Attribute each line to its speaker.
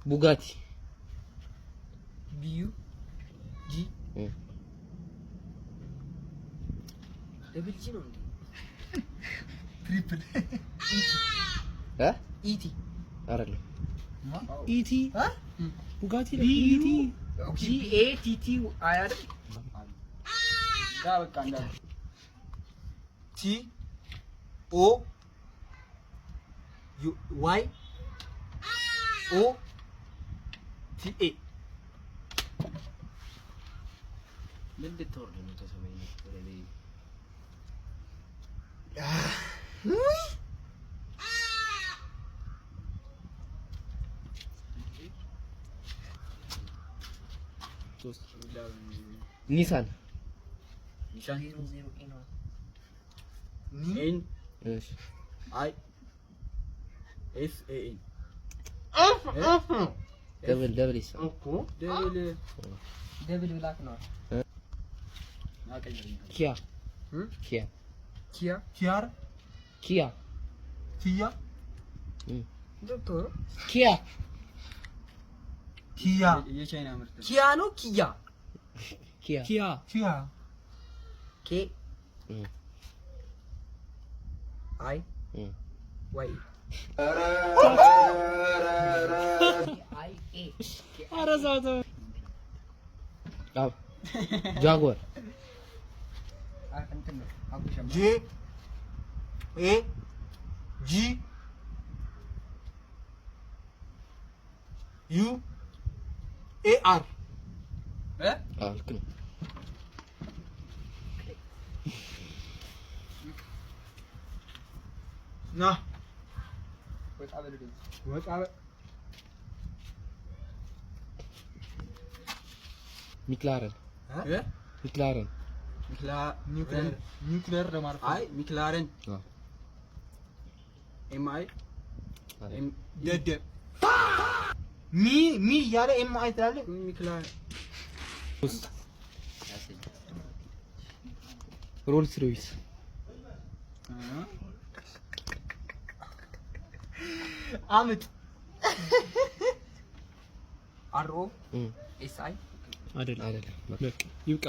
Speaker 1: ቡጋቲ።
Speaker 2: B U G double G ነው እንዴ?
Speaker 3: Triple.
Speaker 1: እ?
Speaker 2: E T.
Speaker 1: አይደለም።
Speaker 4: E T ቡጋቲ።
Speaker 3: B
Speaker 4: E T.
Speaker 2: G A T T I አይደል?
Speaker 5: ዳ በቃ እንዳለ።
Speaker 3: T O U Y O T A.
Speaker 1: ምን ልታወርድ ነው ከሰማይ ወደ ላይ? ሶስት። ኒሳን።
Speaker 5: ኒሳን።
Speaker 2: 00 A ነው።
Speaker 5: N.
Speaker 1: እሺ።
Speaker 5: I S A N.
Speaker 1: Double, double S.
Speaker 5: Double.
Speaker 2: Double black ነው።
Speaker 1: ኪያ። ኪያ።
Speaker 2: ኪያ።
Speaker 3: ኪያር።
Speaker 1: ኪያ።
Speaker 3: ኪያ።
Speaker 2: ዶክተር።
Speaker 1: ኪያ።
Speaker 3: ኪያ።
Speaker 5: የቻይና ምርት ነው።
Speaker 2: ኪያ ነው ኪያ።
Speaker 1: ኪያ።
Speaker 4: ኪያ።
Speaker 3: ኪያ።
Speaker 2: K I Y I A.
Speaker 4: ኧረ ዛተ።
Speaker 1: አዎ፣ ጃጓር።
Speaker 2: እንትን ነው አጉሸማ።
Speaker 3: J A G U A R.
Speaker 5: እ?
Speaker 1: አዎ፣ ልክ ነው።
Speaker 3: ና።
Speaker 2: ወጣ በል ወደዚህ።
Speaker 3: ወጣ በል።
Speaker 1: ሚክላረን።
Speaker 5: እ?
Speaker 1: ሚክላረን።
Speaker 3: ኒውክሌር ኒውክሌር ለማለት ነው።
Speaker 5: አይ፣ ሚክላረን።
Speaker 1: አዎ።
Speaker 5: M I M.
Speaker 3: ደደብ ሚ ሚ እያለ M I ትላለህ።
Speaker 5: ሚክላረን።
Speaker 1: ሶስት። ሮልስ ሮይስ።
Speaker 3: አምጥ።
Speaker 2: R O S I.
Speaker 4: አይደለም።
Speaker 1: አይደለም።
Speaker 4: በቃ ይብቃ።